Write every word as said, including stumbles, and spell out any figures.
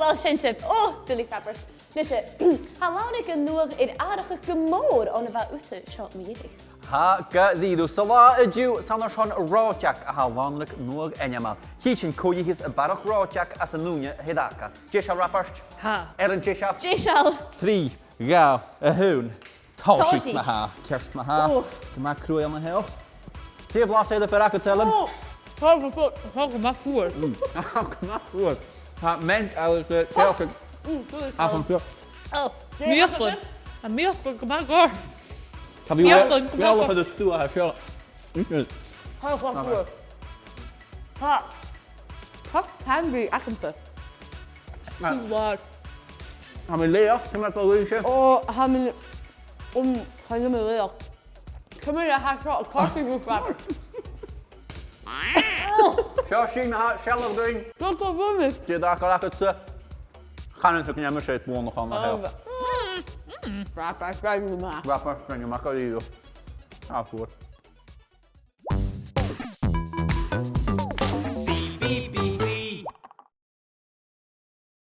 Uill, sin sibh. Ò, duilich, Robert. Nise, tha Lannraig an Nuadh air atharrachadh gu mòr on a bha thusa seo mu dheireadh. Tha, gu dearbh. San latha an-diugh, 's ann airson reòiteag a tha Lannraig an Nuadh ainmeil. Chì sinn cò dh'fheuchas barrachd reòiteag às an ùine a th' aca. Deiseil, Robert? Tha. Erin, deiseil? Deiseil. Trì, dhà, a h-aon. Tòisich. Tòisich. Ma-thà, ceart ma-thà. Ò. Gu math cruaidh an seo. Dè blas a th' air do fhear agad, Ellen? Ò, tha gu math fuar, tha gu math fuar. Mm, tha gu math fuar. Tha mint agus, eh, tòisich. Mm, tòisich. Tha e fuar. Ò, miotagan. Tha miotagan gu math gòrach. Tha mi... Miotagan gu math gòrach. Miotagan gu math gòrach. Tha e fuar. Tha. Tha candy agamsa. Sùbh-làir. Tha mi lèir, ciamar a tha thu, Lucy? Ò, tha mi, um, tha mi lèir. Ciamar a tha seo a' còrdadh riut, Robert? Seo sinn, tha sealladh dhuinn. Dè do bhuanas? Dè do chòir agadsa? Chan eil fhios agam an e mise a tha buannachd an seo. Robert, smaoinich math. Robert, smaoinich math, gu dearbh. Tha e fuar.